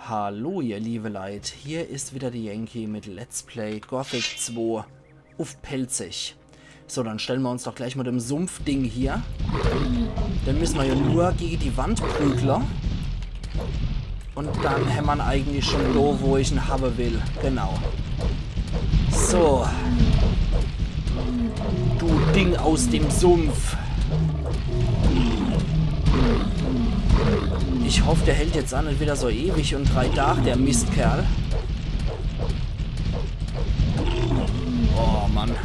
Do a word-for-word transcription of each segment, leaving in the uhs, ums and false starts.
Hallo, ihr liebe Leit, hier is wieder de Yankee mit Let's Play Gothic zwei uff Pälzisch. So, dann stelle mer uns doch gleich mol dem Sumpfding hier. Dann misse mer jo nur gege die Wand prügle. Un dann hämmer'n eigentlich schun do, wo ich'n hawwe will. Genau. So. Du Ding aus dem Sumpf. Ich hoff, der hält jetzt aa net wieder so ewig un drei Dag, der Mistkerl. Oh Mann.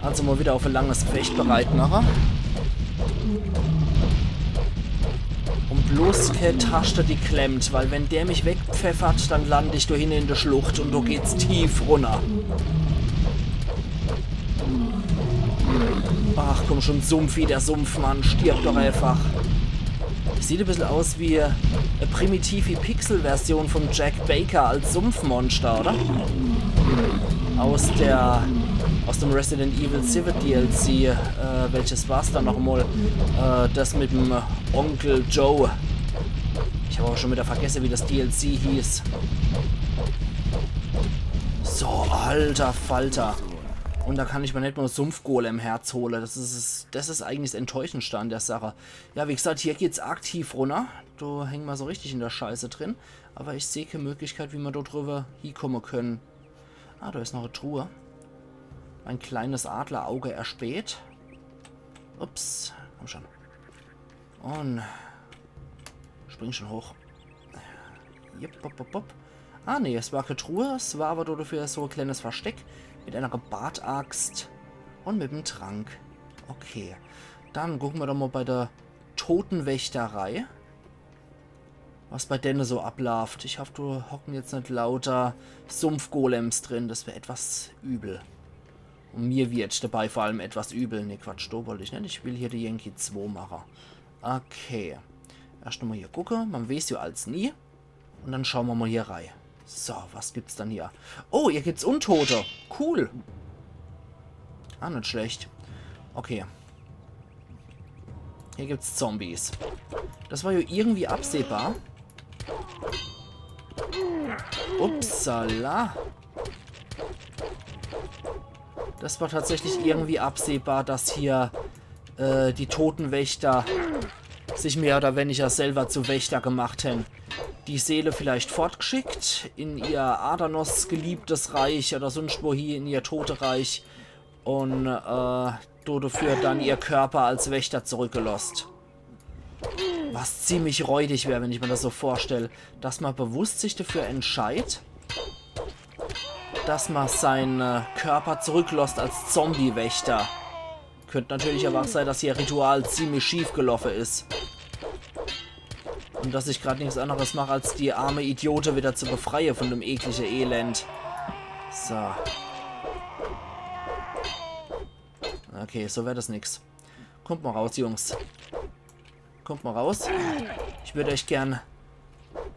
Also mol wieder uff e langes Gefecht bereit mache. Un bloß kä Tascht, die klemmt, weil wenn der mich wegpfeffert, dann land ich do hinne in de Schlucht un do geht's tief runner. Ach komm schun, Sumpfi, der Sumpfmann, stirb doch eifach. Sieht e bissel aus wie e primitivi Pixel-Version vum Jack Baker als Sumpfmonster, oder? Aus der, aus dem Resident Evil siwwe D L C, äh, welches war's dann noch mol? Äh, das mit dem Onkel Joe. Ich hab awwer schun wieder vergesse, wie das D L C hieß. So, alter Falter. Un do kann ich mer net mol Sumpfgolem-Herz hole. Das is, das is eigentlich das Enttäuschendste an der Sach. Ja, wie gesagt, hier geht's aktiv runner. Do hänge mer so richtig in der Scheiße drin. Awwer ich seh kä Möglichkeit, wie mer do driwwer hiekomme kenne. Ah, do is noch e Truh. Mein kleines Adlerauge erspäht. Ups, komm schun. Un spring schun hoch. Jupp, bup, bup, bup. Ah, nee, es war kä Truh, es war awwer dodefür so e kleines Versteck mit ener Bartaxt un mit'm Trank. Okay, dann gucke mer doch mol bei de Totenwächter rei, was bei denne so ablaaft. Ich hoff, do hocke jetzt net lauter Sumpfgolems drin, das wär etwas übel. Un mir werd dabei vor allem etwas übel. Nee, Quatsch, do wollt ich net. Ich will hier de Yankee zwei mache. Okay. Erscht mol hier gucke. Mer weeß jo als nie. Un dann schaue mer mol hier rei. So, was gibt's dann hier? Oh, hier gibt's Untote. Cool. Ah, net schlecht. Okay. Hier gibt's Zombies. Das war jo irgendwie absehbar. Upsala. Das war tatsächlich irgendwie absehbar, dass hier, äh, die Totenwächter sich mehr oder weniger selber zu Wächter gemacht hän. Die Seele vielleicht fortgeschickt in ihr Adanos geliebtes Reich oder sunscht wohie in ihr Totereich un, äh, do dafür dann ihr Körper als Wächter zurückgelost. Was ziemlich räudig wär, wenn ich mer das so vorstell, dass mer bewusst sich dafür entscheid, dass mer sein, äh, Körper zurücklost als Zombie-Wächter. Könnt natürlich awwer ach sei, dass ihr Ritual ziemlich schief geloffe is. Un dass ich grad nix anneres mach, als die arme Idiote wieder zu befreie von dem eklige Elend. So. Okay, so werd das nix. Kommt mol raus, Jungs. Kommt mol raus. Ich würd eich gern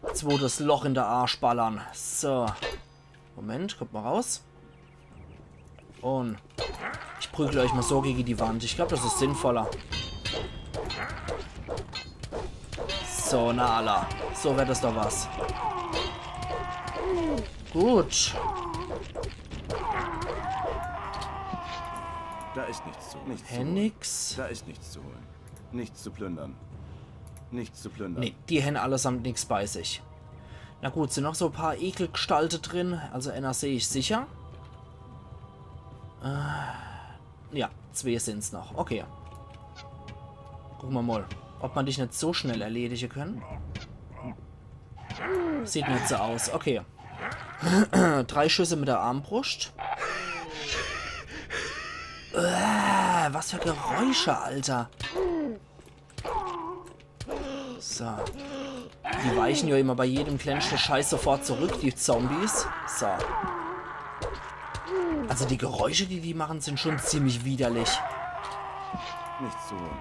e zwottes Loch in de Arsch ballern. So. Moment, kommt mol raus. Un ich prügel eich mol so gege die Wand. Ich glaub, das is sinnvoller. So, na alla. So werd das doch was. Gut. Da ist nichts zu holen. Nichts zu holen. Hennix. Da ist nichts zu holen. Nichts zu plündern. Nichts zu plündern. Nee, die hän allesamt nix bei sich. Na gut, sin noch so e paar Ekelgestalte drin. Also enner seh ich sicher. Äh, ja, zwee sin's noch. Okay. Gucke mer mol, ob mer dich net so schnell erledige könne. Sieht net so aus. Okay. Drei Schüsse mit der Armbruscht. Äh, was für Geräusche, Alter. So. Die weichen ja immer bei jedem kleinsten Scheiß sofort zurück, die Zombies. So. Also die Geräusche, die die machen, sind schon ziemlich widerlich. Nichts zu holen.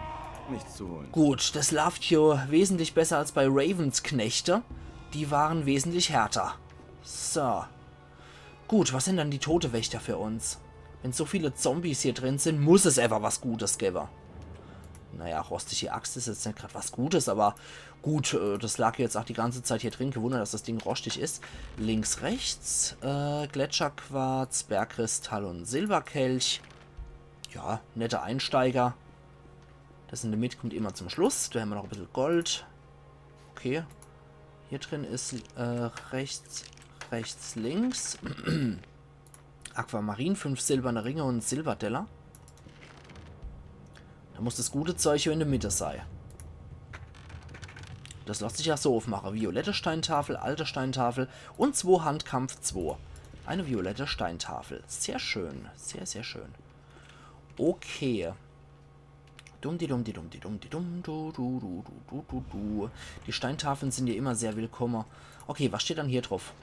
Nichts zu holen. Gut, das läuft hier wesentlich besser als bei Ravens Knechte. Die waren wesentlich härter. So. Gut, was sind dann die Totewächter für uns? Wenn so viele Zombies hier drin sind, muss es einfach was Gutes geben. Naja, rostige Axt is jetzt net grad was Gutes, aber gut, äh, das lag jetzt auch die ganze Zeit hier drin. Kein Wunder, dass das Ding roschtig is. Links, rechts, äh, Gletscherquarz, Bergkristall und Silberkelch. Ja, netter Einsteiger. Das in der Mitte kommt immer zum Schluss. Da haben wir noch ein bisschen Gold. Okay. Hier drin is, äh, rechts, rechts, links. Aquamarin, fünf silberne Ringe und en Silberteller. Da muss das gute Zeug hier in der Mitte sei. Das lässt sich ja so aufmachen. Violette Steintafel, alte Steintafel und Zwohandkampf zwei. Eine violette Steintafel. Sehr schön. Sehr, sehr schön. Okay. Dumm di dumm di dumm di dumm di dumm du du du du du du du. Die Steintafeln sind ja immer sehr willkommen. Okay, was steht dann hier drauf?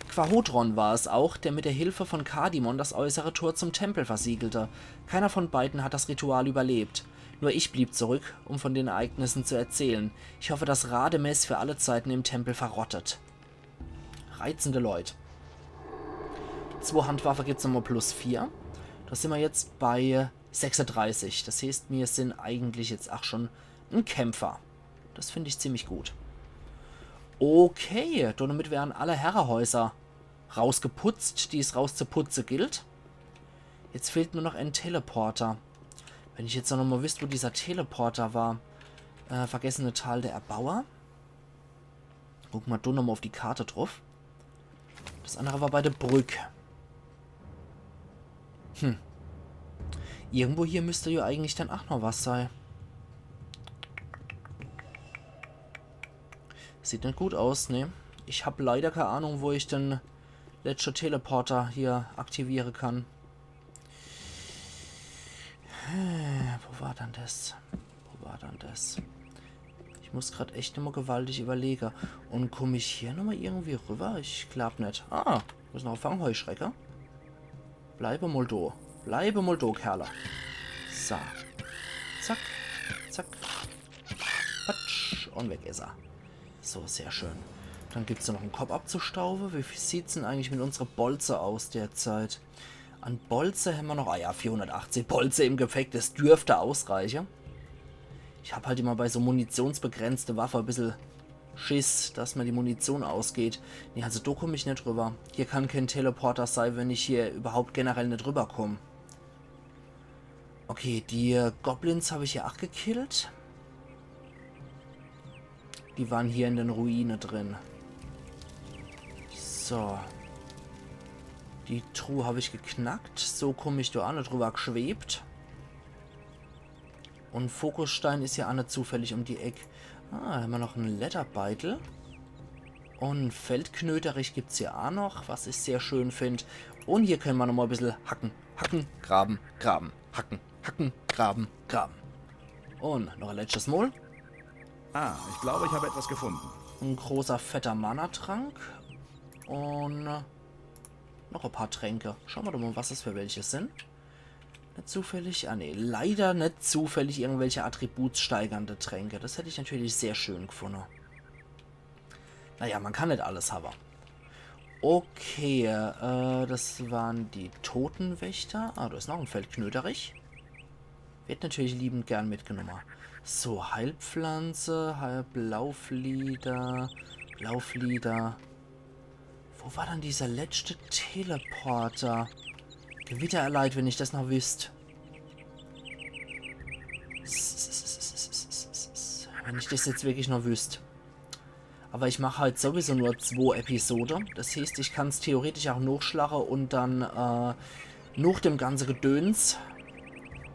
Quarhodron war es auch, der mit der Hilfe von Kardimon das äußere Tor zum Tempel versiegelte. Keiner von beiden hat das Ritual überlebt. Nur ich blieb zurück, um von den Ereignissen zu erzählen. Ich hoffe, dass Rhademes für alle Zeiten im Tempel verrottet. Reizende Leut. Zwohandwaffe gibt's nochmal plus vier. Da sind wir jetzt bei sechsunddreißig. Das heißt, wir sind eigentlich jetzt auch schon ein Kämpfer. Das finde ich ziemlich gut. Okay, damit wären alle Herrehäuser rausgeputzt, die es rauszuputze gilt. Jetzt fehlt nur noch ein Teleporter. Wenn ich jetzt noch mal wüsst, wo dieser Teleporter war. Äh, vergessene Tal der Erbauer. Guck mal, du nochmal auf die Karte drauf. Das andere war bei der Brück. Hm. Irgendwo hier müsste ja eigentlich dann auch noch was sei. Sieht net gut aus, ne? Ich hab leider keine Ahnung, wo ich den letzte Teleporter hier aktivieren kann. Äh, wo war dann das? Wo war dann das? Ich muss grad echt immer gewaltig überlegen. Und komm ich hier nochmal irgendwie rüber? Ich glaub net. Ah, da is noch ein Fangheuschrecke. Bleibe mal do. Bleibe mal do, Kerle. So. Zack. Zack. Patsch. Und weg is er. So, sehr schön. Dann gibt's da noch einen Kopf abzustauben. Wie viel sieht's denn eigentlich mit unserer Bolze aus derzeit? An Bolze haben wir noch, ah ja, vierhundertachtzig Bolze im Gepäck. Das dürfte ausreichen. Ich hab halt immer bei so munitionsbegrenzte Waffe ein bisschen Schiss, dass mir die Munition ausgeht. Nee, also do komm ich net rüber. Hier kann kein Teleporter sei, wenn ich hier überhaupt generell net rüberkomm. Okay, die äh, Goblins hab ich ja auch gekillt. Die waren hier in den Ruine drin. So. Die Truhe hab ich geknackt. So komm ich do auch net drüber geschwebt. Und Fokusstein is ja auch net zufällig um die Eck. Ah, da haben wir noch einen Lederbeitel. Und einen Feldknöterich gibt's hier auch noch, was ich sehr schön find. Und hier können wir nochmal ein bisschen hacken, hacken, graben, graben, hacken, hacken, graben, graben. Und noch ein letztes Mal. Ah, ich glaube, ich habe etwas gefunden. Ein großer, fetter Mana-Trank. Und noch ein paar Tränke. Schauen wir doch mal, was das für welche sind. Net zufällig, ah nee, leider net zufällig irgendwelche attributssteigernde Tränke. Das hätte ich natürlich sehr schön gefunden. Naja, man kann net alles haben. Okay, äh, das waren die Totenwächter. Ah, da is noch ein Feldknöterich. Wird natürlich liebend gern mitgenommen. So, Heilpflanze, Heil Blauflieder, Blauflieder. Wo war dann dieser letzte Teleporter? Gewitter erleid, wenn ich das noch wüsst. Wenn ich das jetzt wirklich noch wüsst. Aber ich mach halt sowieso nur zwei Episode. Das heißt, ich kann's theoretisch auch nachschlagen und dann äh, nach dem ganze Gedöns,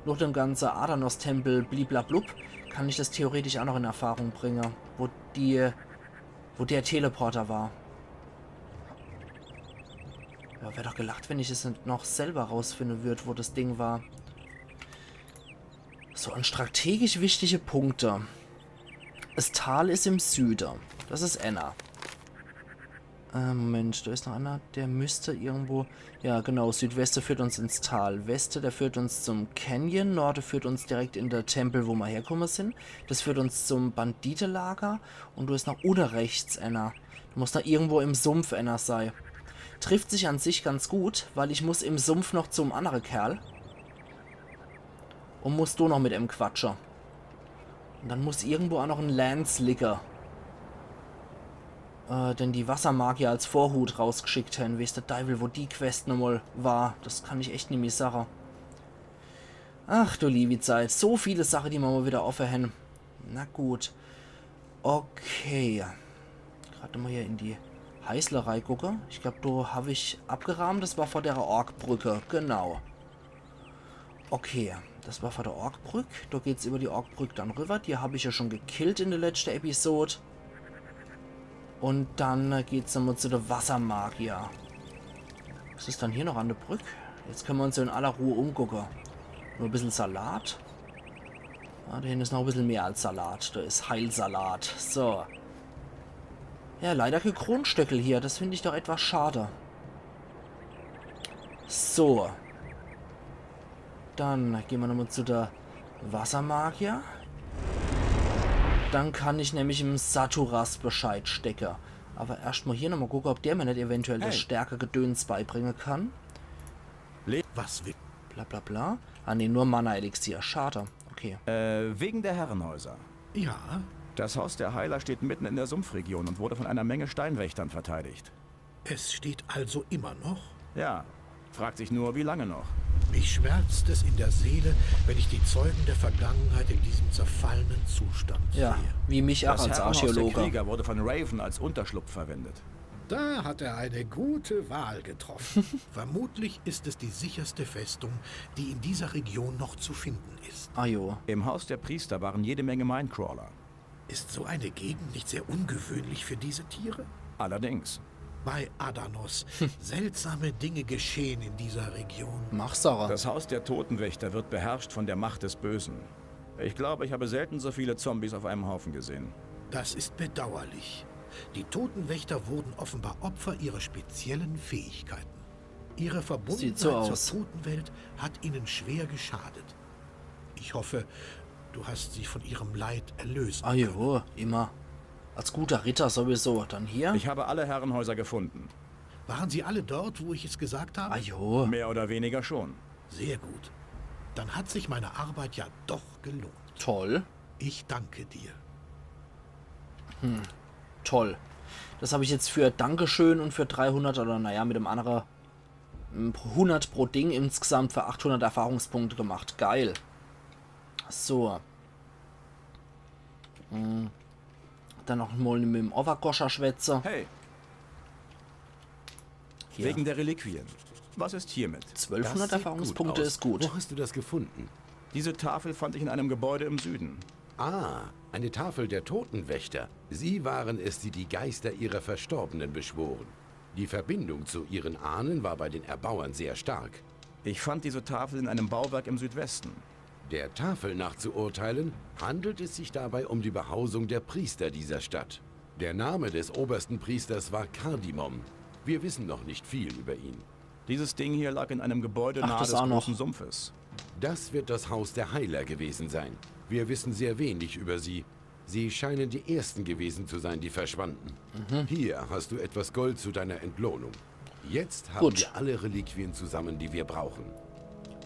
nach dem ganze Adanos-Tempel, bliblablub, kann ich das theoretisch auch noch in Erfahrung bringen, wo die, wo der Teleporter war. Ja, wär doch gelacht, wenn ich es net noch selber rausfinden würd, wo das Ding war. So, an strategisch wichtige Punkte. Das Tal is im Süde. Das is einer. Äh, Moment, da is noch einer. Der müsste irgendwo. Ja, genau. Südweste führt uns ins Tal. Weste, der führt uns zum Canyon. Norde führt uns direkt in der Tempel, wo wir herkommen sind. Das führt uns zum Banditelager. Und da is noch unne rechts einer. Da muss noch irgendwo im Sumpf einer sei. Trifft sich an sich ganz gut, weil ich muss im Sumpf noch zum andere Kerl. Un muss do noch mit em quatsche. Un dann muss irgendwo aa noch en Lance ligge. Äh, den die Wassermagier als Vorhut rausgeschickt hen. Weeß de Deiwel, wo die Quest nochmol war. Das kann ich echt nimmi sage. Ach du liewi Zeit. So viele Sache, die ma mol wieder offe hen. Na gut. Okay. Grad mol hier in die Heisle reigucke. Ich glaab, do hab ich abgeraamt. Das war vor der Orkbrücke. Genau. Okay, das war vor der Orkbrück. Do geht's über die Orkbrück dann rüber. Die hab ich ja schon gekillt in der letschte Episode. Un dann, äh, geht's nochmol zu de Wassermagier. Was is dann hier noch an der Brück? Jetzt könne ma uns ja in aller Ruhe umgucke. Nur e bissel Salat. Ja, do hinne is noch e bissel mehr als Salat. Do is Heilsalat. So. Ja, leider kee Kronstöckel hier. Das find ich doch etwas schade. So. Dann gehn ma nochmol zu de Wassermagier. Dann kann ich nämlich em Saturas Bescheid stecke. Aber erscht mol hier nochmol gucke, ob der mir net eventuell das Stärkegedöns beibringe kann. Was will... Bla bla bla. Ah nee, nur Mana-Elixier. Schade. Okay. Äh, wegen der Herrenhäuser. Ja, Das Haus der Heiler steht mitten in der Sumpfregion und wurde von einer Menge Steinwächtern verteidigt. Es steht also immer noch? Ja, fragt sich nur, wie lange noch. Mich schmerzt es in der Seele, wenn ich die Zeugen der Vergangenheit in diesem zerfallenen Zustand Ja, sehe. wie mich auch Das als Herrenhaus der Archäologe. Krieger wurde von Raven als Unterschlupf verwendet. Da hat er eine gute Wahl getroffen. Vermutlich ist es die sicherste Festung, die in dieser Region noch zu finden ist. Ah jo. Im Haus der Priester waren jede Menge Minecrawler. Ist so eine Gegend nicht sehr ungewöhnlich für diese Tiere? Allerdings. Bei Adanos. Seltsame Dinge geschehen in dieser Region. Mach Sache. Das Haus der Totenwächter wird beherrscht von der Macht des Bösen. Ich glaube, ich habe selten so viele Zombies auf einem Haufen gesehen. Das ist bedauerlich. Die Totenwächter wurden offenbar Opfer ihrer speziellen Fähigkeiten. Ihre Sieht so Verbundenheit aus. Zur Totenwelt hat ihnen schwer geschadet. Ich hoffe, du hast sie von ihrem Leid erlösen Ah können. Jo, immer. Als guter Ritter sowieso. Dann hier. Ich habe alle Herrenhäuser gefunden. Waren sie alle dort, wo ich es gesagt habe? Ah jo. Mehr oder weniger schon. Sehr gut. Dann hat sich meine Arbeit ja doch gelohnt. Toll. Ich danke dir. Toll. Das hab ich jetzt für Dankeschön und für dreihundert oder naja, mit dem andere, mm, hundert pro Ding insgesamt für achthundert Erfahrungspunkte gemacht. Geil. So. Hm. Dann noch mol mit dem Overgoscher schwätze. Hey, Hier. Wegen der Reliquien. Was ist hiermit? Zwölfhundert Erfahrungspunkte is gut. Wo hast du das gefunden? Diese Tafel fand ich in einem Gebäude im Süden. Ah, eine Tafel der Totenwächter. Sie waren es, die die Geister ihrer Verstorbenen beschworen. Die Verbindung zu ihren Ahnen war bei den Erbauern sehr stark. Ich fand diese Tafel in einem Bauwerk im Südwesten. Der Tafel nach zu urteilen, handelt es sich dabei um die Behausung der Priester dieser Stadt. Der Name des obersten Priesters war Kardimom. Wir wissen noch nicht viel über ihn. Dieses Ding hier lag in einem Gebäude Ach, nahe das des auch noch. Großen Sumpfes. Das wird das Haus der Heiler gewesen sein. Wir wissen sehr wenig über sie. Sie scheinen die ersten gewesen zu sein, die verschwanden. Hier hast du etwas Gold zu deiner Entlohnung. Jetzt haben Gut. wir alle Reliquien zusammen, die wir brauchen.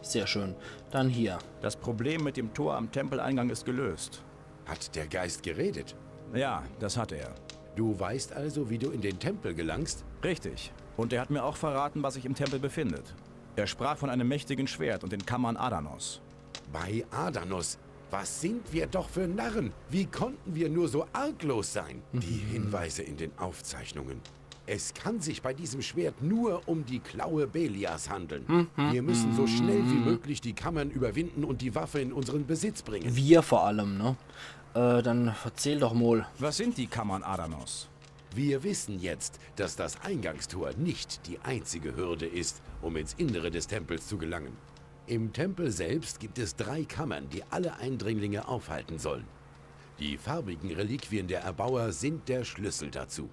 Sehr schön. Dann hier. Das Problem mit dem Tor am Tempeleingang ist gelöst. Hat der Geist geredet? Ja, das hat er. Du weißt also, wie du in den Tempel gelangst? Richtig. Und er hat mir auch verraten, was sich im Tempel befindet. Er sprach von einem mächtigen Schwert und den Kammern Adanos. Bei Adanos. Was sind wir doch für Narren? Wie konnten wir nur so arglos sein? Die Hinweise in den Aufzeichnungen. Es kann sich bei diesem Schwert nur um die Klaue Beliars handeln. Wir müssen so schnell wie möglich die Kammern überwinden und die Waffe in unseren Besitz bringen. Wir vor allem, ne? Äh, dann verzähl doch mol. Was sind die Kammern Adanos? Wir wissen jetzt, dass das Eingangstor nicht die einzige Hürde ist, um ins Innere des Tempels zu gelangen. Im Tempel selbst gibt es drei Kammern, die alle Eindringlinge aufhalten sollen. Die farbigen Reliquien der Erbauer sind der Schlüssel dazu.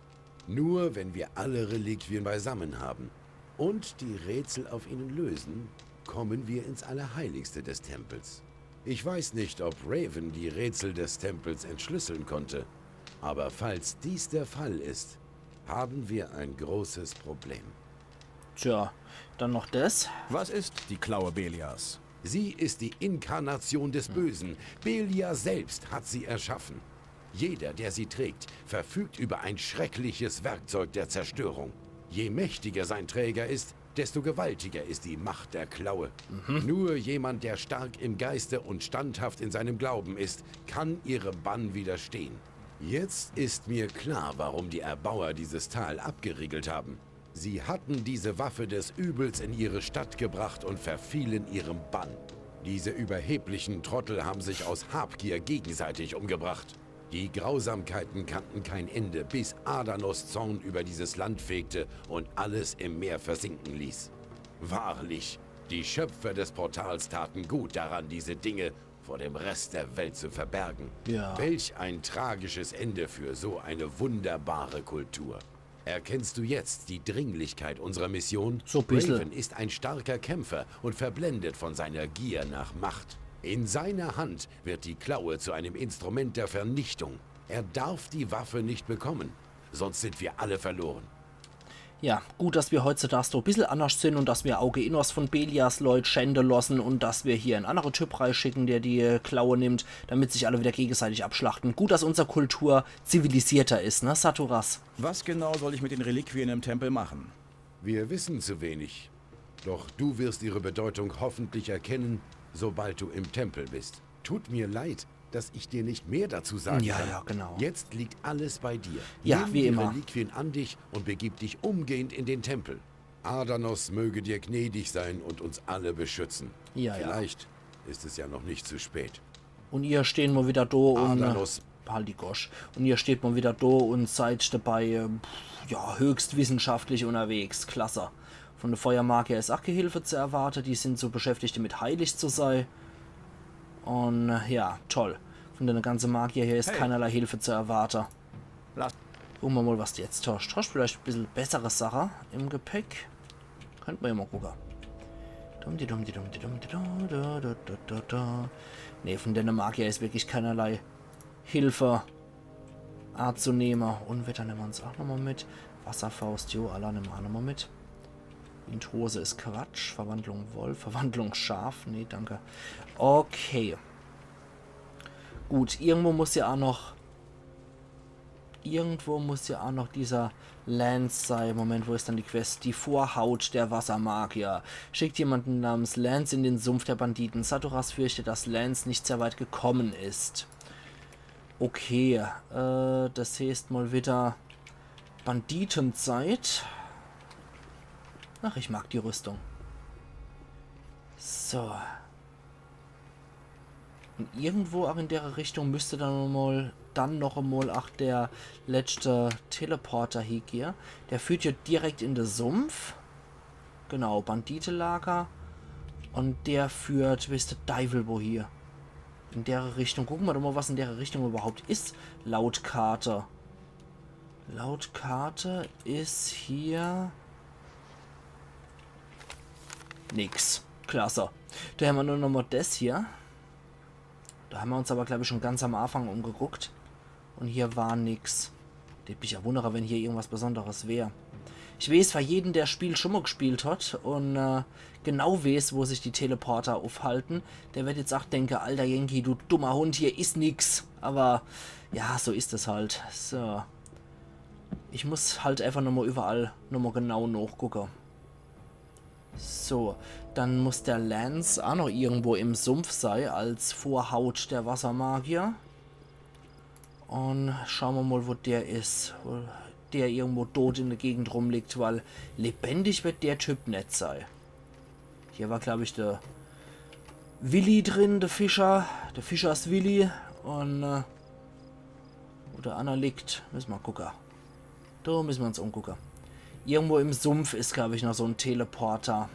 Nur wenn wir alle Reliquien beisammen haben und die Rätsel auf ihnen lösen, kommen wir ins Allerheiligste des Tempels. Ich weiß nicht, ob Raven die Rätsel des Tempels entschlüsseln konnte, aber falls dies der Fall ist, haben wir ein großes Problem. Tja, dann noch das. Was ist die Klaue Beliars? Sie ist die Inkarnation des Bösen. Beliar selbst hat sie erschaffen. Jeder, der sie trägt, verfügt über ein schreckliches Werkzeug der Zerstörung. Je mächtiger sein Träger ist, desto gewaltiger ist die Macht der Klaue. Nur jemand, der stark im Geiste und standhaft in seinem Glauben ist, kann ihrem Bann widerstehen. Jetzt ist mir klar, warum die Erbauer dieses Tal abgeriegelt haben. Sie hatten diese Waffe des Übels in ihre Stadt gebracht und verfielen ihrem Bann. Diese überheblichen Trottel haben sich aus Habgier gegenseitig umgebracht. Die Grausamkeiten kannten kein Ende, bis Adanos Zorn über dieses Land fegte und alles im Meer versinken ließ. Wahrlich, die Schöpfer des Portals taten gut daran, diese Dinge vor dem Rest der Welt zu verbergen. Ja. Welch ein tragisches Ende für so eine wunderbare Kultur. Erkennst du jetzt die Dringlichkeit unserer Mission? So bissel. Raven ist ein starker Kämpfer und verblendet von seiner Gier nach Macht. In seiner Hand wird die Klaue zu einem Instrument der Vernichtung. Er darf die Waffe nicht bekommen, sonst sind wir alle verloren. Ja, gut, dass mir heutzutage so bissel annerscht sin und dass mir Auge Innos von Beliars Leut schände losse und dass mir hier en annere Typ reischicke, der die äh, Klaue nimmt, damit sich alle wieder gegenseitig abschlachte. Gut, dass unser Kultur zivilisierter is, ne, Saturas? Was genau soll ich mit den Reliquien im Tempel machen? Wir wissen zu wenig. Doch du wirst ihre Bedeutung hoffentlich erkennen, sobald du im Tempel bist. Tut mir leid, dass ich dir nicht mehr dazu sagen Ja, kann. Ja, genau. Jetzt liegt alles bei dir. Ja, Nimm wie die immer. Reliquien an dich und begib dich umgehend in den Tempel. Adanos möge dir gnädig sein und uns alle beschützen. Ja, ja. Vielleicht ist es ja noch nicht zu spät. Und ihr stehn mal wieder do und äh, Adanos. Halt die Gosch. Und ihr steht mal wieder do und seid dabei, äh, pff, ja, höchst wissenschaftlich unterwegs. Klasse. Von de Feuermagier is ach kee Hilfe zu erwarte. Die sin so beschäftigt damit, heilig zu sei. Und äh, ja, toll. Von de ganze Magier hier is Hey. Keinerlei Hilfe zu erwarte. Lass- Gucke mer mal, was du jetzt hast. Hast vielleicht bissel bessere Sache im Gepäck? Könnt mer ja mal gucke. Dum di dum di dum di dum di dum da da da da da. Nee, von denne Magier is wirklich keinerlei Hilfe anzunehme. Unwetter nemme mer uns ach nochmal mit. Wasserfaust, jo, alla nemme mer ach nochmal mit. Windhose is Quatsch. Verwandlung Wolf, Verwandlung Schaf. Nee, danke. Okay. Gut, irgendwo muss ja ach noch Irgendwo muss ja ach noch dieser Lance sei. Moment, wo is dann die Quest? Die Vorhaut der Wassermagier. Schickt jemanden namens Lance in den Sumpf der Banditen. Saturas fürchtet, dass Lance nicht sehr weit gekommen ist. Okay, äh, das heeßt mal wieder Banditenzeit. Ach, ich mag die Rüstung. So. Und irgendwo ach in dere Richtung müsst dann mal, dann noch einmal ach der letzte Teleporter hiegehe. Der führt ja direkt in de Sumpf. Genau, Banditelager. Und der führt, weeß de Deiwel wo hie. In dere Richtung. Gucke mer doch mal, was in dere Richtung überhaupt is. Laut Karte. Laut Karte is hier nix. Klasse. Do hämmer nur noch mal des hier. Do hämmer uns aber, glaub ich, schon ganz am Anfang umgeguckt. Und hier war nix. Deet mich ja wundere, wenn hier irgendwas Besonderes wär. Ich weeß, für jeden, der das Spiel schon mal gespielt hat und äh, genau weeß, wo sich die Teleporter aufhalten, der wird jetzt ach denke, „Alter Yankee, du dummer Hund, hier is nix.“ Aber ja, so is es halt. So. Ich muss halt einfach nochmal überall nochmal genau nachgucke. So, dann muss der Lance ach noch irgendwo im Sumpf sei, als Vorhaut der Wassermagier. Und schaue mer mal, wo der is. Wo der irgendwo tot in der Gegend rumliegt, weil lebendig wird der Typ net sei. Hier war, glaub ich, der Willi drin, der Fischer. Der Fischers Willi. Und äh, wo der anner liegt, müsse mer gucke. Do müsse mer uns umgucke. Irgendwo im Sumpf is, glaub ich, noch so en Teleporter.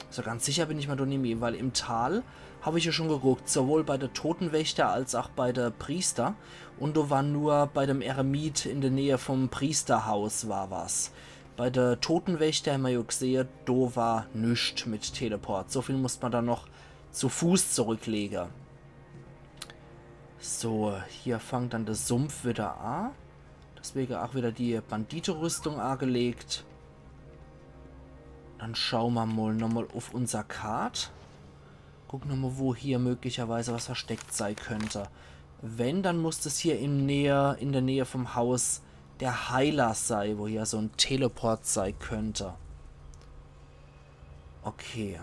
So ganz sicher bin ich mer do nimmi, weil im Tal hab ich ja schon geguckt, sowohl bei de Totenwächter als ach bei de Priester. Und do war nur bei dem Eremit in der Nähe vom Priesterhaus war was. Bei de Totenwächter hämmer ja gesehe, do war nix mit Teleport. So viel musst mer dann noch zu Fuß zurücklege. So, hier fangt dann der Sumpf wieder an. Deswege auch wieder die Banditerüstung angelegt. Dann schau ma mol nochmol uff unser Kart. Guck nochmol, wo hier möglicherweise was versteckt sei könnt. Wenn, dann muss es hier in Nähe, in der Nähe vom Haus der Heiler sei, wo hier so en Teleport sei könnt. Okay.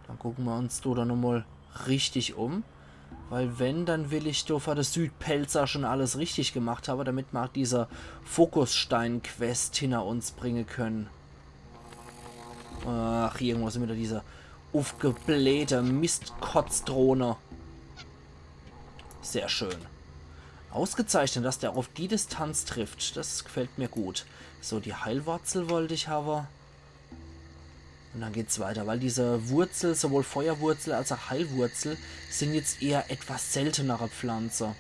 Dann gucke ma uns do dann nochmol richtig um. Weil wenn, dann will ich do für de Südpälzer schon alles richtig gemacht habe, damit ma diese Fokusstein-Quest hinner uns bringe könne. Ach, irgendwo sin wieder diese uffgeblähte Mistkotzdrohne. Sehr schön. Ausgezeichnet, dass der auf die Distanz trifft. Das gefällt mir gut. So, die Heilwurzel wollt ich habe. Und dann geht's weiter, weil diese Wurzel, sowohl Feuerwurzel als auch Heilwurzel, sin jetzt eher etwas seltenere Pflanze.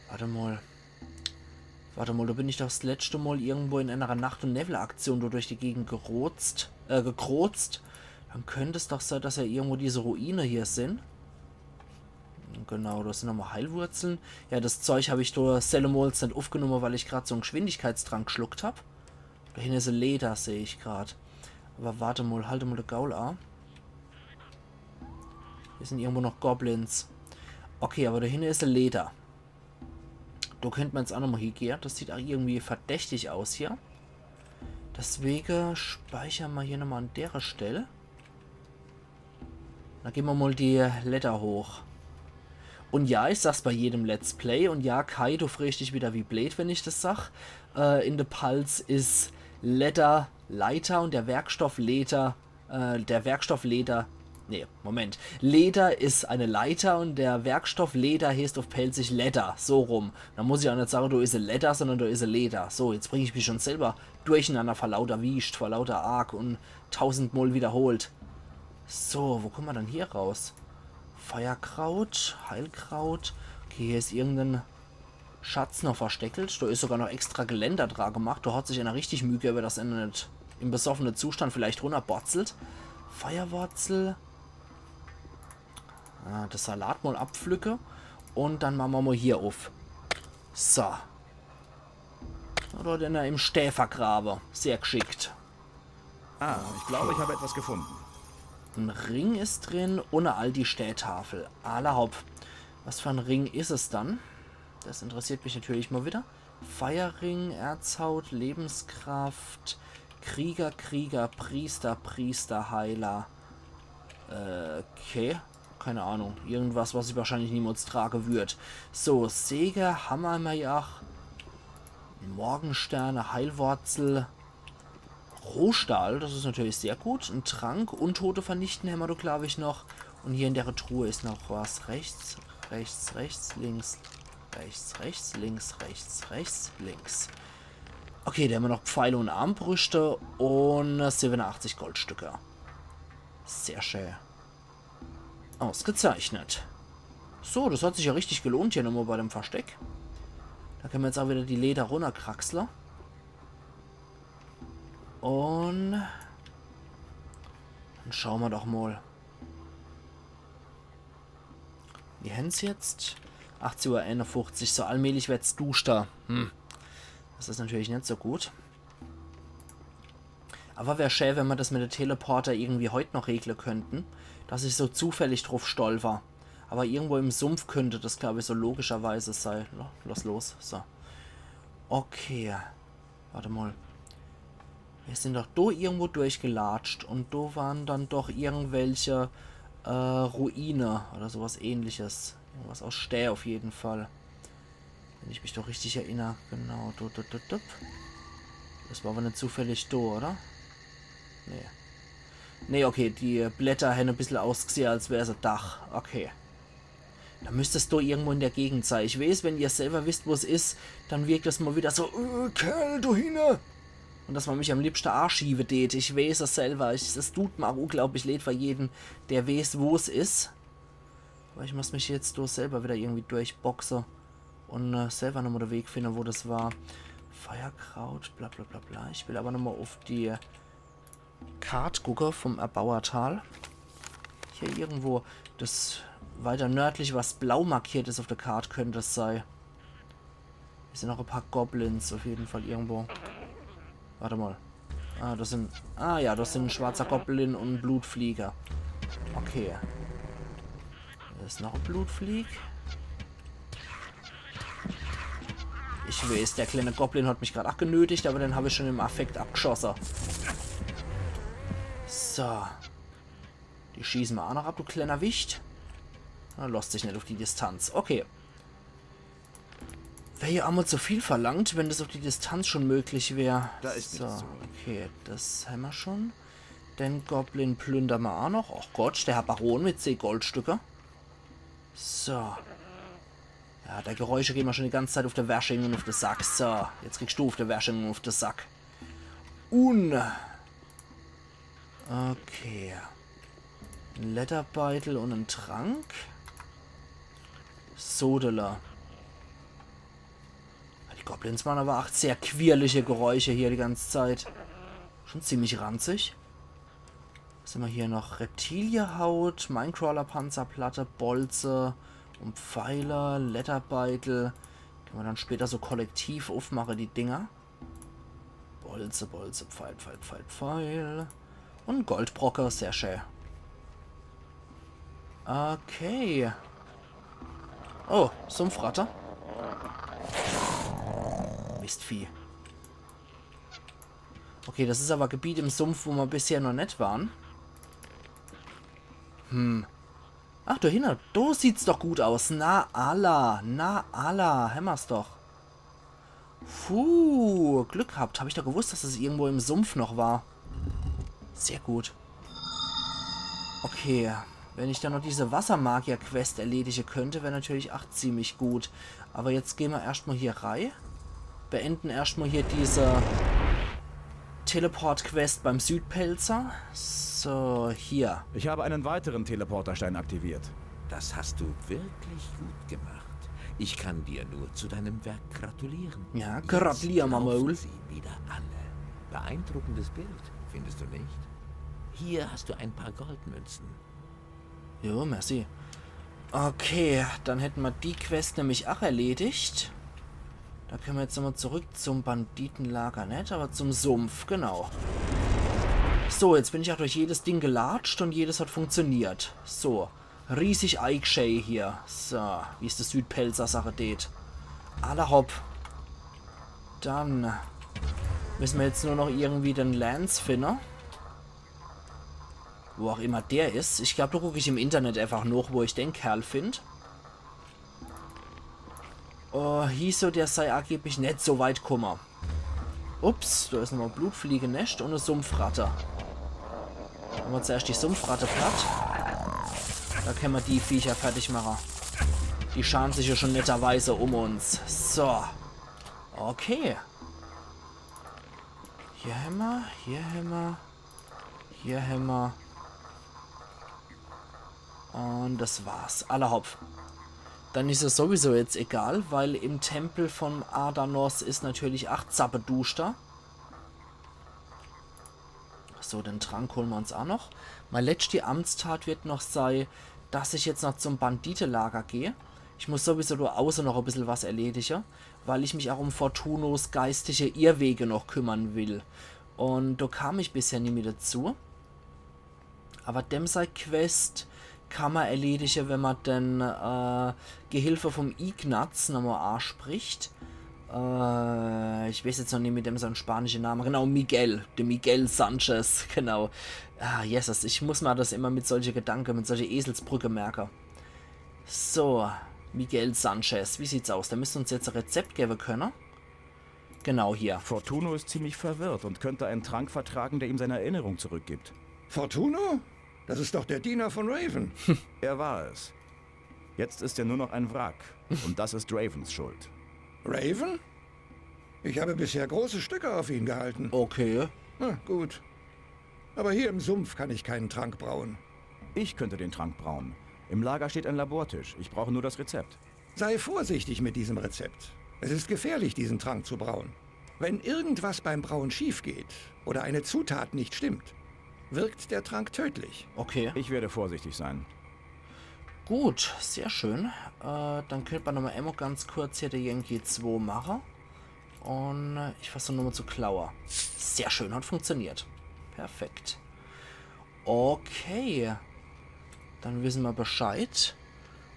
Warte mal. Warte mal, da bin ich doch das letzte Mal irgendwo in einer Nacht- und Nebel-Aktion da durch die Gegend gerozt, äh, gekrozt. Dann könnte es doch sein, dass ja irgendwo diese Ruine hier sin. Genau, das sin nochmal Heilwurzeln. Ja, das Zeug hab ich da sellemols net uffgenommen, weil ich grad so en Geschwindigkeitstrank geschluckt hab. Da hinne is e Leder, seh ich grad. Aber warte mal, halt mal de Gaul a. Hier sin irgendwo noch Goblins. Okay, aber da hinne is e Leder. Da könnt ma jetzt auch nochmal hiegehe. Das sieht auch irgendwie verdächtig aus hier. Deswege speicher ma hier nochmal an dere Stell. Dann geh ma mal die Leiter hoch. Und ja, ich sag's bei jedem Let's Play. Und ja, Kai, du frägst dich wieder wie blöd, wenn ich das sag. Äh, in de Palz is Ledder Leiter und der Werkstoff Leder, äh, der Werkstoff Leder, nee, Moment. Leder is eine Leiter und der Werkstoff Leder heißt auf Pälzisch Ledder. So rum. Da muss ich auch net sage, da is e Ledder, sondern da is e Leder. So, jetzt bring ich mich schon selber durcheinander vor lauter Wiescht, vor lauter Ark und tausendmal wiederholt. So, wo kommen wir dann hier raus? Feierkraut, Heilkraut. Okay, hier is irgendein Schatz noch versteckelt. Da is sogar noch extra Geländer dra gemacht. Da hat sich einer richtig Mühe gegeben, dass einer net im besoffenen Zustand vielleicht runterborzelt. Feierwurzel. Ah, das Salat mal abpflücke. Und dann machen wir mal hier auf. So. Oder den er im Stää vergrabe. Sehr geschickt. Ah, ich glaube, ich habe etwas gefunden. Ein Ring is drin und eine alte Stäätafel. Alla hopp. Was für ein Ring is es dann? Das interessiert mich natürlich mal wieder. Feierring, Erzhaut, Lebenskraft, Krieger, Krieger, Priester, Priester, Heiler. Äh, okay. Keine Ahnung. Irgendwas, was ich wahrscheinlich niemals trage würd. So, Säge, Hammer, Majach, Morgensterne, Heilwurzel, Rohstahl, das is natürlich sehr gut. Ein Trank, Untote vernichten hämmer do, glaub ich, noch. Und hier in der Truhe is noch was. Rechts, rechts, rechts, links, rechts, rechts, links, rechts, rechts, links. Okay, da hämmer noch Pfeile und Armbrüste und siebenundachtzig Goldstücke. Sehr schön. Ausgezeichnet. So, das hat sich ja richtig gelohnt hier nochmal bei dem Versteck. Da können wir jetzt auch wieder die Leder runterkraxle. Und dann schauen wir doch mal. Wir hän's jetzt achtzehn Uhr einundfünfzig. So allmählich wird's duster. Hm. Das is natürlich net so gut. Aber wär schön, wenn wir das mit de Teleporter irgendwie heut noch regle könnten, dass ich so zufällig drauf stolper. Aber irgendwo im Sumpf könnte das, glaub ich, so logischerweise sei. Lo- Lass los. So. Okay. Warte mal. Wir sind doch do irgendwo durchgelatscht und do waren dann doch irgendwelche äh, Ruine oder sowas ähnliches. Irgendwas aus Stää auf jeden Fall. Wenn ich mich doch richtig erinner. Genau, do, do, do, do. Das war aber net zufällig do, oder? Nee. Nee, okay, die Blätter hänn e bissel ausgsehe, als wär es e Dach. Okay. Da müsst es do irgendwo in der Gegend sei. Ich weeß, wenn ihr selber wisst, wo es is, dann wirkt es mal wieder so, äh, Kerl, do hinne. Und dass man mich am liebsten aschiewe tät. Ich weeß es selber. Ich, es tut mir auch unglaublich leid für jeden, der weeß, wo es is. Aber ich muss mich jetzt do selber wieder irgendwie durchboxe und äh, selber nochmal den Weg finde, wo das war. Feierkraut, bla bla bla bla. Ich will aber nochmal auf die Kart gucke vom Erbauertal. Hier irgendwo das weiter nördlich, was blau markiert is auf der Kart, könnte es sei. Hier sind noch ein paar Goblins auf jeden Fall irgendwo. Wart emol. Ah, das sin, ah ja, das sin en schwarzer Goblin un en Blutflieger. Okay. Do is noch en Blutflieg. Ich weeß, der kleine Goblin hat mich grad ach genötigt, awwer den hab ich schon im Affekt abgeschosse. So. Die schieße mer ach noch ab, du kleiner Wicht. Na, losst sich net uff die Distanz. Okay. Wär ja emol zu viel verlangt, wenn das uff die Distanz schon möglich wär. Da ist So, nichts zu holen. Okay, das hämmer schon. Den Goblin plündere mer ach noch. Ach Gott, der Herr Baron mit zeh Goldstücke. So. Ja, die Geräusche gehn mer schon die ganze Zeit uff de Wersching un uff de Sack. So, jetzt kriegst du uff de Wersching un uff de Sack. Un. Okay. En Lederbeitel un en Trank. Sodele. Die Goblins machen awwer ach sehr quirlige Geräusche hier die ganze Zeit. Schon ziemlich ranzig. Was hämmer hier noch? Reptiliehaut, Minecrawler-Panzerplatte, Bolze un Pfeiler, Lederbeitel. Kenne mer dann später so kollektiv uffmache, die Dinger. Bolze, Bolze, Pfeil, Pfeil, Pfeil, Pfeil. Un Goldbrocke, sehr schää. Okay. Oh, Sumpfratte. Mistvieh. Okay, das is awwer e Gebiet im Sumpf, wo mer bisher noch net waren. Hm. Ach, do hinne. Do sieht's doch gut aus. Na alla, na alla. Hämmer's doch. Puh, Glück gehabt. Hab ich doch gewusst, dass es irgendwo im Sumpf noch war. Sehr gut. Okay, wenn ich dann noch diese Wassermagier-Quest erledige könnt, wär natürlich ach ziemlich gut. Awwer jetzt gehn mer erscht mol hier rei. Beenden erscht mol hier diese Teleport-Quest beim Südpälzer. So, hier. Ich habe einen weiteren Teleporterstein aktiviert. Das hast du wirklich gut gemacht. Ich kann dir nur zu deinem Werk gratulieren. Ja, Jetzt gratulier mer laufen mol. Sie wieder alle. Beeindruckendes Bild, findest du nicht? Hier hast du ein paar Goldmünzen. Jo, merci. Okay, dann hätte mer die Quest nämlich ach erledigt. Do kenne mer jetzt nochmol zurück zum Banditenlager, net, awwer zum Sumpf, genau. So, jetzt bin ich ach durch jedes Ding gelatscht un jedes hat funktioniert. So, riesig Eichschäi hier. So, wie's de Südpälzer sache deet. Alla hopp. Dann misse mer jetzt nur noch irgendwie den Lance finne. Wo ach immer der is. Ich glaab, do guck ich im Internet einfach noch, wo ich den Kerl find. Oh, hieß so, der sei angeblich net so weit kumme. Ups, do is nochmol e Blutfliegenescht un e Sumpfratte. Mache mer zuerscht die Sumpfratte platt. Do kenne mer die Viecher fertig mache. Die scharen sich jo schon netterweise um uns. So. Okay. Hier hämmer, hier hämmer, hier hämmer. Un das war's. Alla hopp. Dann is es sowieso jetzt egal, weil im Tempel vom Adanos is natürlich ach zappeduschter. So, den Trank hole mer uns ach noch. Mei letschti Amtstat wird noch sei, dass ich jetzt noch zum Banditelager geh. Ich muss sowieso do auße noch e bissel was erledige, weil ich mich ach um Fortunos geistige Irrwege noch kümmere will. Un do kam ich bisher nimmi dazu. Awwer dem sei Quest kann mer erledige, wenn mer den äh, Gehilfe vom Ignaz nochmol aspricht. Äh, ich weeß jetzt noch nimmi dem sein spanische Name. Genau, Miguel. De Miguel Sanchez, genau. Ah, Jesus, ich muss mer das immer mit solche Gedanke, mit solche Eselsbrücke merke. So, Miguel Sanchez, wie sieht's aus? Der müsst uns jetzt e Rezept gewwe könne. Genau hier. Fortuno ist ziemlich verwirrt und könnte einen Trank vertragen, der ihm seine Erinnerung zurückgibt. Fortuno? Das ist doch der Diener von Raven. Er war es. Jetzt ist er nur noch ein Wrack. Und das ist Ravens Schuld. Raven? Ich habe bisher große Stücke auf ihn gehalten. Okay. Na gut. Aber hier im Sumpf kann ich keinen Trank brauen. Ich könnte den Trank brauen. Im Lager steht ein Labortisch. Ich brauche nur das Rezept. Sei vorsichtig mit diesem Rezept. Es ist gefährlich, diesen Trank zu brauen. Wenn irgendwas beim Brauen schief geht oder eine Zutat nicht stimmt, wirkt der Trank tödlich. Okay. Ich werde vorsichtig sein. Gut, sehr schön. Äh, dann könnt mer nochmol emol ganz kurz hier de Yankee zwei mache. Und ich versuch nochmal zu klaue. Sehr schön, hat funktioniert. Perfekt. Okay. Dann wisse mer Bescheid.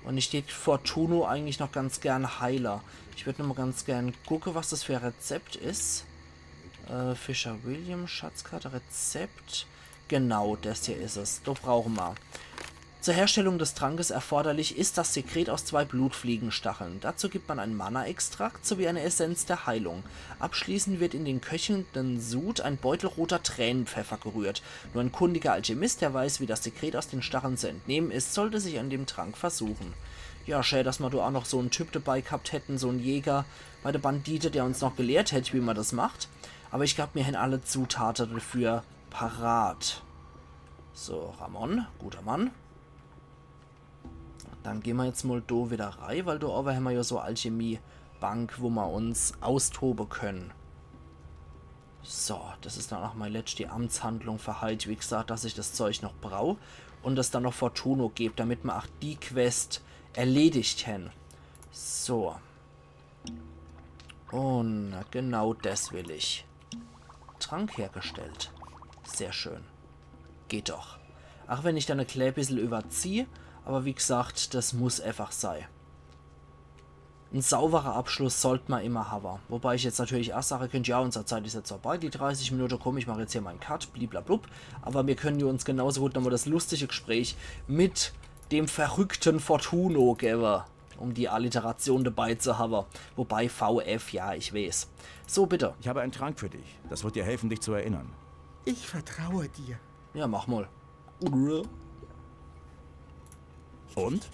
Und ich deet Fortuno eigentlich noch ganz gern heile. Ich würd nochmal ganz gern gucke, was das für e Rezept is. Äh, Fischer William, Schatzkarte, Rezept. Genau, das hier is es. Do brauche mer. Zur Herstellung des Trankes erforderlich ist das Sekret aus zwei Blutfliegenstacheln. Dazu gibt man einen Mana-Extrakt sowie eine Essenz der Heilung. Abschließend wird in den köchelnden Sud ein Beutel roter Tränenpfeffer gerührt. Nur ein kundiger Alchemist, der weiß, wie das Sekret aus den Stacheln zu entnehmen ist, sollte sich an dem Trank versuchen. Ja, schä, dass mer do auch noch so en Typ dabei gehabt hätten, so en Jäger bei de Bandite, der uns noch gelehrt hätt, wie mer das macht. Aber ich glaub, mir hän alle Zutate dafür parat. So, Ramon, guter Mann. Dann gehn mer jetzt mal do wieder rei, weil do owe hämmer ja so Alchemie-Bank, wo mer uns austobe können. So, das is dann auch mei letzti Amtshandlung für heit. Wie gesagt, dass ich das Zeug noch brau und es dann noch Fortuno geb, damit mer auch die Quest erledigt hän. So. Und genau das will ich. Trank hergestellt. Sehr schön. Geht doch. Auch wenn ich dann e klä bissel überzieh, aber wie gesagt, das muss einfach sei. En sauberer Abschluss sollt mer immer hawwe. Wobei ich jetzt natürlich auch sage könnt, ja, unser Zeit is jetzt vorbei, die dreißig Minute, komm, ich mach jetzt hier mein Cut, bliblablub. Aber mir können ja uns genauso gut nochmal das lustige Gespräch mit dem verrückten Fortuno gewwe, um die Alliteration dabei zu hawwe. Wobei V F, ja, ich weiß. So, bitte. Ich habe einen Trank für dich. Das wird dir helfen, dich zu erinnern. Ich vertraue dir. Ja, mach mal. Und?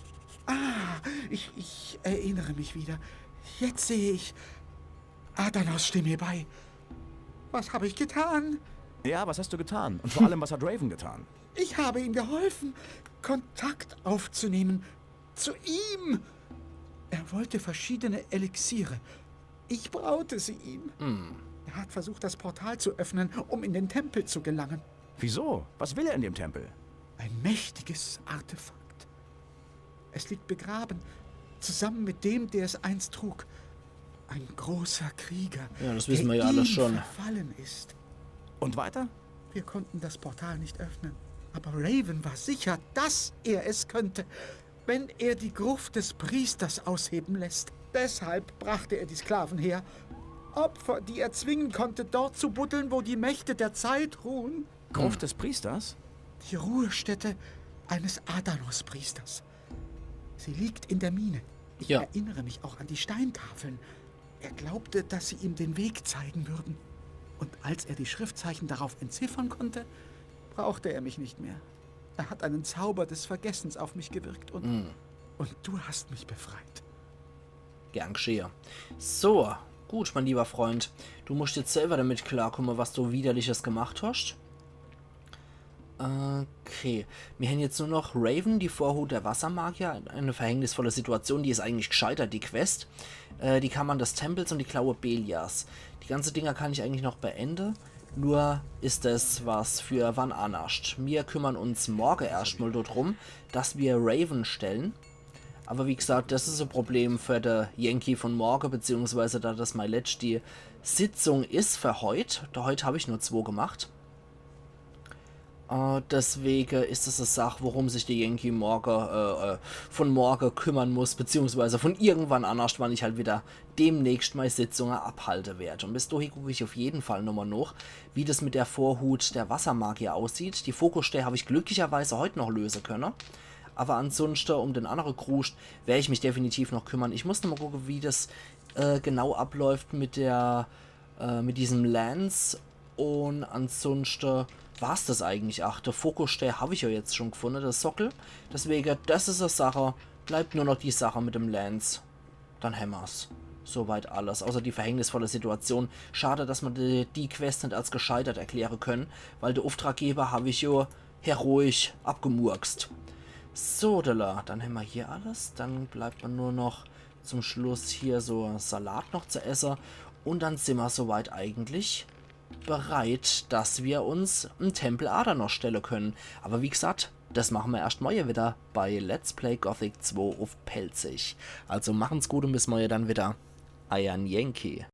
Ich, ich erinnere mich wieder. Jetzt sehe ich Adanos Stimme bei. Was habe ich getan? Ja, was hast du getan? Und vor allem, was hat Raven getan? Ich habe ihm geholfen, Kontakt aufzunehmen zu ihm. Er wollte verschiedene Elixiere. Ich braute sie ihm. Er hat versucht, das Portal zu öffnen, um in den Tempel zu gelangen. Wieso? Was will er in dem Tempel? Ein mächtiges Artefakt. Es liegt begraben, zusammen mit dem, der es einst trug. Ein großer Krieger, Ja, das der wissen wir ja alle ihm schon. verfallen ist. Und weiter? Wir konnten das Portal nicht öffnen, aber Raven war sicher, dass er es könnte, wenn er die Gruft des Priesters ausheben lässt. Deshalb brachte er die Sklaven her. Opfer, die er zwingen konnte, dort zu buddeln, wo die Mächte der Zeit ruhen. Gruft des Priesters? Die Ruhestätte eines Adanos-Priesters. Sie liegt in der Mine. Ich Ja. erinnere mich auch an die Steintafeln. Er glaubte, dass sie ihm den Weg zeigen würden. Und als er die Schriftzeichen darauf entziffern konnte, brauchte er mich nicht mehr. Er hat einen Zauber des Vergessens auf mich gewirkt und, und du hast mich befreit. Gern geschehe. So, gut, mein lieber Freund. Du musst jetzt selber damit klarkommen, was du Widerliches gemacht hast. Okay. Mir hän jetzt nur noch Raven, die Vorhut der Wassermagier. Eine verhängnisvolle Situation, die is eigentlich gescheitert, die Quest. Äh, die Kammern des Tempels und die Klaue Beliars. Die ganze Dinger kann ich eigentlich noch beende. Nur is es was für wann annerscht. Mir kümmern uns morge erscht mal drum, dass mir Raven stellen. Aber wie gesagt, das is e Problem für de Yankee von morge, beziehungsweise da das mei letzti Sitzung is für heut. Da heut hab ich nur zwo gemacht. Äh, deswege is es e Sach, worum sich de Yankee morge, äh, äh, von morge kümmern muss, beziehungsweise von irgendwann annerscht, wann ich halt wieder demnächst mei Sitzunge abhalte werd. Und bis dohin guck ich auf jeden Fall nochmal noch, wie das mit der Vorhut der Wassermagier aussieht. Die Fokusstell hab ich glücklicherweise heut noch löse könne. Aber ansunschte, um den annere Kruscht, wer ich mich definitiv noch kümmern. Ich muss nochmal gucke, wie das, äh, genau abläuft mit der, äh, mit diesem Lance. Und ansunschte war's das eigentlich. Ach, der Fokusstell hab ich ja jetzt schon gefunde, der Sockel. Deswege, das is e Sache. Bleibt nur noch die Sache mit dem Lance. Dann hämmer's. Soweit alles. Außer die verhängnisvolle Situation. Schade, dass mer die, die Quest net als gescheitert erkläre können, weil de Auftraggeber hab ich jo heroisch abgemurkst. So, dala, dann hämmer hier alles. Dann bleibt mer nur noch zum Schluss hier so Salat noch zu esse. Und dann simmer soweit eigentlich bereit, dass mer uns em Tempel Adanos stelle können. Aber wie gesagt, das mache mer erscht morje wieder bei Let's Play Gothic zwo uff Pälzisch. Also machen's gut und bis morje dann wieder. Eier Yankee.